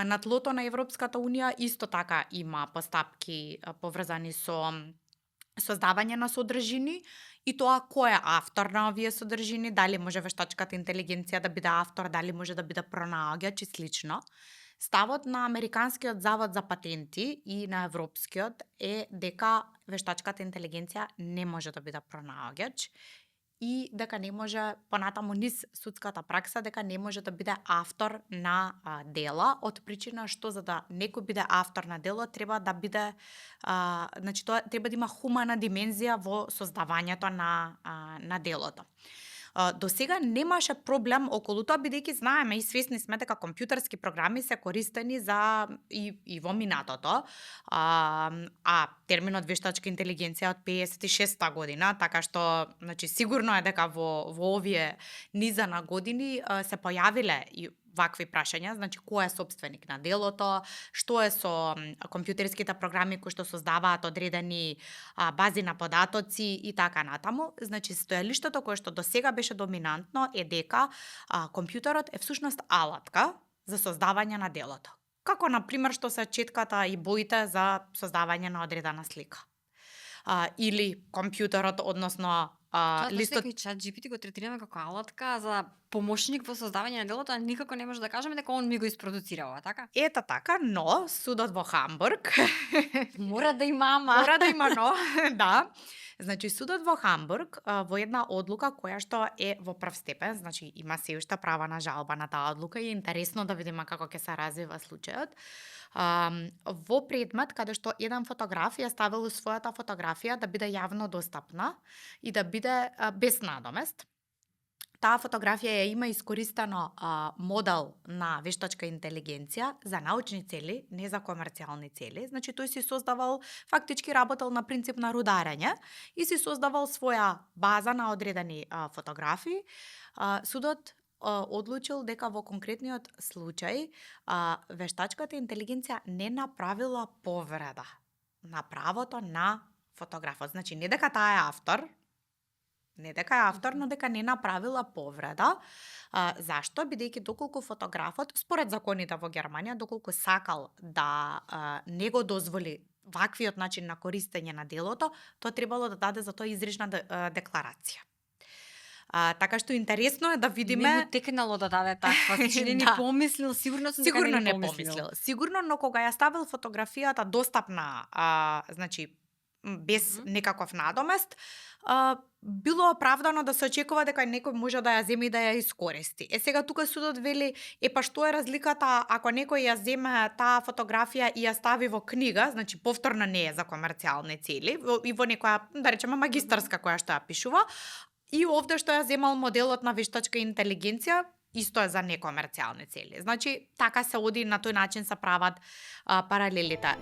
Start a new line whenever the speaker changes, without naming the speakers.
На тлото на Европската унија исто така има постапки поврзани со создавање на содржини и тоа кој е автор на овие содржини, дали може вештачката интелигенција да биде автор, дали може да биде пронаоѓач и слично. Ставот на Американскиот завод за патенти и на Европскиот е дека вештачката интелигенција не може да биде пронаоѓач и дека не може, понатаму низ судската пракса, дека не може да биде автор на дела, од причина што за да некој биде автор на дело треба да биде, значи тоа треба да има хумана димензија во создавањето на делото. До сега немаше проблем околу тоа, бидејќи знаеме и свесни сме дека компјутерски програми се користени за и во минатото, терминот вештачка интелигенција од 56-та година, така што значи сигурно е дека во овие низа на години се појавиле и вакви прашања, значи кој е собственик на делото, што е со компјутерските програми кои што создаваат одредени бази на податоци и така натаму. Значи стојалиштето кое што досега беше доминантно е дека компјутерот е всушност алатка за создавање на делото. Како на пример што се четката и боите за создавање на одредена слика. Или компјутерот, односно
листот и чат GPT го третираме како алатка за помошник во создавање на делото, а никако не може да кажеме дека он ми го испроducирава, така?
Ета така, но судот во Хамбург
мора да има
но, да. Значи судот во Хамбург во една одлука која што е во прв степен, значи има се уште права на жалба на таа одлука и е интересно да видиме како ќе се развива случајот. Во предмет каде што еден фотограф ја ставил својата фотографија да биде јавно достапна и да биде без надомест. Таа фотографија ја има искористено модел на вештачка интелигенција за научни цели, не за комерцијални цели. Значи тој си создавал, фактички работел на принцип на рударење и си создавал своја база на одредени фотографии. Судот одлучил дека во конкретниот случај вештачката интелигенција не направила повреда на правото на фотографот. Значи не дека таа е автор, но дека не направила повреда. Зашто? Бидејќи доколку фотографот, според законите во Германија, доколку сакал да не го дозволи ваквиот начин на користење на делото, тоа требало да даде за тоа изрична декларација. Така што интересно е да видиме...
Не му текнало да даде таква, значи не помислил, сигурно
не помислил. Сигурно, но кога ја ставил фотографијата достапна, значи без некаков надомест, било оправдано да се очекува дека некој може да ја земе и да ја искористи. Сега тука судот вели, па што е разликата ако некој ја земе таа фотографија и ја стави во книга, значи повторно не е за комерцијални цели, и во некоја, да речеме, магистарска која што ја пишува, и овде што ја земал моделот на вештачка интелигенција, исто е за некомерцијални цели. Значи, така се оди, на тој начин се прават паралелите.